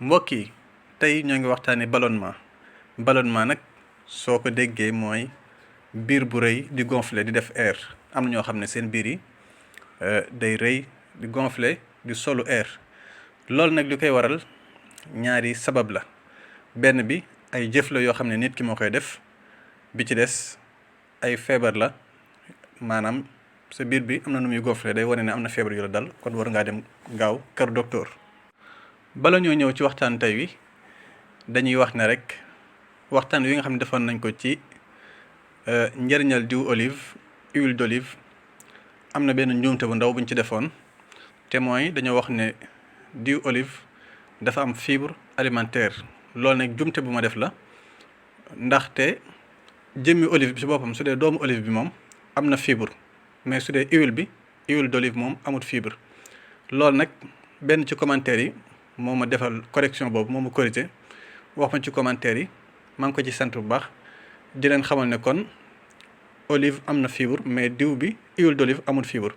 mbokk yi tey ñoo ngi waxtaanee ballonnement nag soo ko déggee mooy biir bu rëy di gonfler di def air am na ñoo xam ne seen biir yi day rëy di gonfler di solu air loolu nag li koy waral ñaari sabab la benn bi ay jëf la yoo xam ne nit ki moo koy def bi ci des ay feebar la maanaam sa biir bi am na nu muy gonfler day wane ne am na feebar yu la dal kon war ngaa dem gaaw kër docteur. bala ñoo ñëw ci waxtaan tey wi dañuy wax ne rek waxtaan wi nga xam ne defoon nañ ko ci njëriñal diw olive huile d'olive am na benn njuumte bu ndaw buñ ci defoon te mooy dañoo wax ne diw olive dafa am fibre alimentaire loolu nag njuumte bu ma def la ndaxte jëmmi olive bi ci boppam su dee doomu olive bi moom am na fibre mais su dee huile d'olive moom amut fibre loolu nag benn ci commentaire yi moo ma defal correction boobu moo ma corrigé wax ma ci commentaire yi maa ngi ko ci sant bu baax di leen xamal ne kon olive am na fibre mais diw bi huile d'olive amul fibre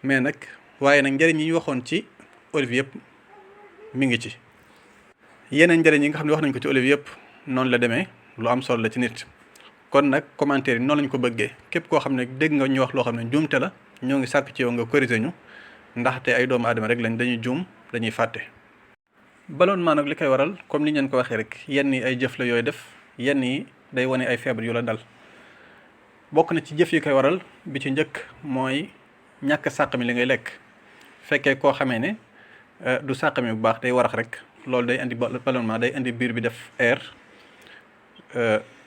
mais nag waaye nag njëriñ yi ñu waxoon ci olive yëpp mi ngi ci yeneen njëriñ yi nga xam ne wax nañ ko ci olive yëpp noonu la demee lu am solo la ci nit kon nag commentaire yi noonu lañ ko bëggee képp koo xam ne dégg nga ñu wax loo xam ne njuumte la ñoo ngi sàkk ci yow nga corrigé ñu ndaxte ay doomu aadama rek lañ dañuy juum dañuy fàtte. ballonnement nag li koy waral comme ni ñu leen ko waxee rek yenn yi ay jëf la yooyu def yenn yi day wane ay feebar yu la dal bokk na ci jëf yi koy waral bi ci njëkk mooy ñàkk sàq mi li ngay lekk fekkee koo xamee ne du sàq mi bu baax day warax rek loolu day indi ballonnement day indi biir bi def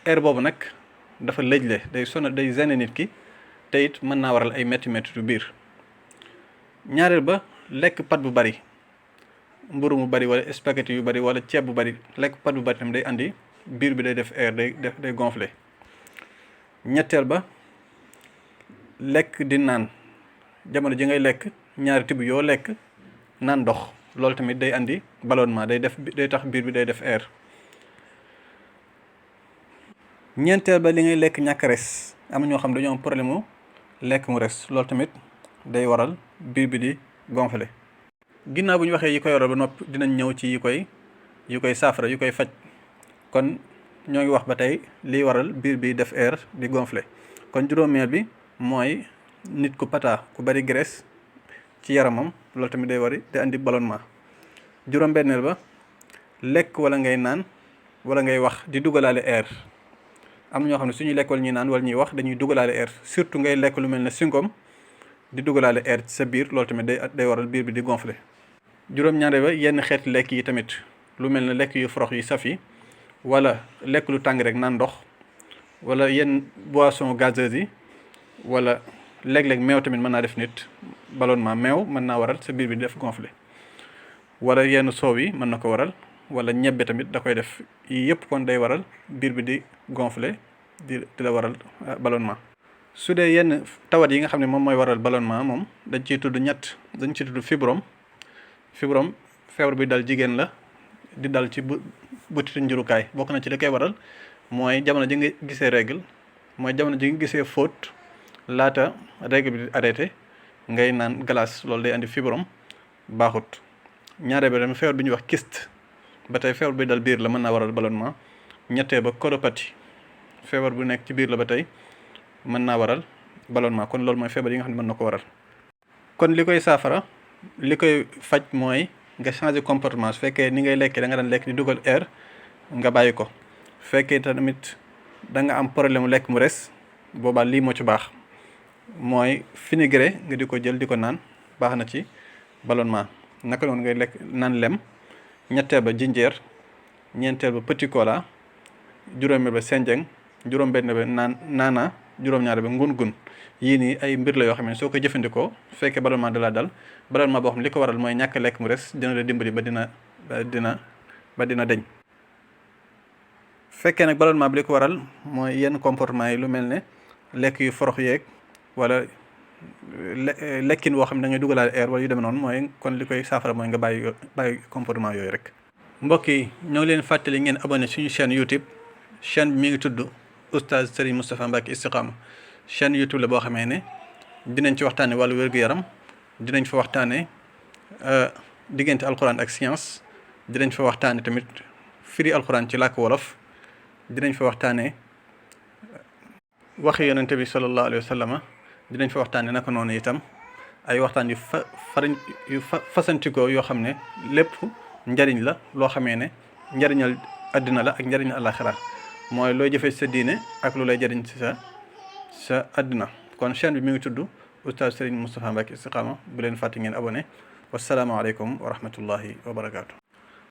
air boobu nag dafa lëjle day sonal day gêner nit ki te it mën naa waral ay métti yu biir ñaareel ba lekk pat bu bari mburu mu bari wala spaghetti yu bari wala ceeb bu bari lekk pat bu bari tam day andi biir bi day def air day gonfler ñetteel ba lekk di naan jamono ji ngay lekk ñaari tibb yoo lekk naan ndox loolu tamit day andi ballonnement day tax biir bi day def air ñeenteel ba li ngay lekk ñàkk res am ñoo xam dañoo am problème mu lekk mu res loolu tamit day waral biir bi di gonfler ginnaaw bu ñu waxee yi koy waral ba noppi dinañ ñëw ci yi koy saafara yi koy faj kon ñoo ngi wax ba tey liy waral biir bi def air di gonfler kon juróomeel bi mooy nit ku pata ku bari graisse ci yaramam loolu tamit day andi ballonnement juróom-benneel ba lekk wala ngay naan wala ngay wax di dugalaale air am na ñoo xam ne suñuy lekk wala ñuy naan wala ñuy wax dañuy dugalaale air surtout ngay lekk lu mel ne singom di dugalaale air ci sa biir loolu tamit day waral biir bi di gonfler juróom-ñaareel ba yenn xeeti lekk yi tamit lu mel ne lekk yu forox yi saf yi wala lekk lu tàng rek naan ndox wala yenn boisson gazeuse yi wala léeg-léeg meew tamit mën naa def nit ballonnement meew mën naa waral sa biir bi di def gonfler wala yenn soow yi mën na ko waral wala ñebbe tamit da koy def yii yëpp kon day waral biir bi di gonfler di la waral ballonnement su dee yenn tawat yi nga xam ne moom mooy waral ballonnement moom dañ ciy tudd fibrome feebar bi dal jigéen la di dal ci butitu njurukaay bokk na ci li koy waral mooy jamono ji nga gisee règle mooy jamono ji nga gisee fóot laata règle bi di arrêté ngay naan glace loolu day andi fibrome baaxut ñaareel ba tamit feebar bi ñuy wax kyste ba tey feebar bi dal biir la mën naa waral ballonnement ñettee ba colopathie feebar bu nekk ci biir la ba tey mën naa waral ballonnement kon loolu mooy feebar yi nga xam ne mën na ko waral kon li koy saafara li koy faj mooy nga changer comportement su fekkee ni ngay lekkee da nga daan lekk di dugal air nga bàyyi ko fekkee tamit da nga am problème lekk mu res boobaa lii moo ci baax mooy fenugrec nga di ko jël di ko naan baax na ci ballonnement naka noonu ngay lekk naan lem ñetteel ba jinjeer ñeenteel ba petit cola juróomeel ba senjeng juróom-benn ba naana juróom-ñaar ba ngun-gun yii nii ay mbir la yoo xam ne soo ko jëfandikoo su fekkee ballonnement da la dal ballonnement boo xam ne li ko waral mooy ñàkk lekk mu res dina la dimbali ba dina deñ fekkee nag ballonnement bi li ko waral mooy yenn comportement yi lu mel ne lekk yu forox yeeg wala lekkin woo xam ne da ngay dugalaale air wala yu demee noonu mooy kon li koy saafara mooy nga bàyyi comportement yooyu rek. mbokk yi ñoo ngi leen fàttali ngeen abonné suñu chaîne YouTube chaîne bi mi ngi tudd Oustaz Serigne Moustapha Mbacké Istikhama chaîne YouTube la boo xamee ne dinañ ci waxtaane wàllu wér-gu-yaram dinañ fa waxtaane diggante alquran ak science dinañ fa waxtaane tamit firi alxuraan ci làkk wolof, dinañ fa waxtaane waxi yonente bi sallallahu alayhi wa sallam, dinañ fa waxtaane naka noonu itam ay waxtaan yu fasantikoo yoo xam ne lépp njariñ la loo xamee ne njariñal àddina la ak njariñal àllaaxira mooy looy jëfee sa diine ak lu lay jariñ ci sa àddina. kon chaîne bi mi ngi tudd Oustaz Serigne Moustapha Mbacké Istikhama bu leen fàtte ngeen abonné. wassalaamu aleykum wa rahmatullahi wa barakaatu.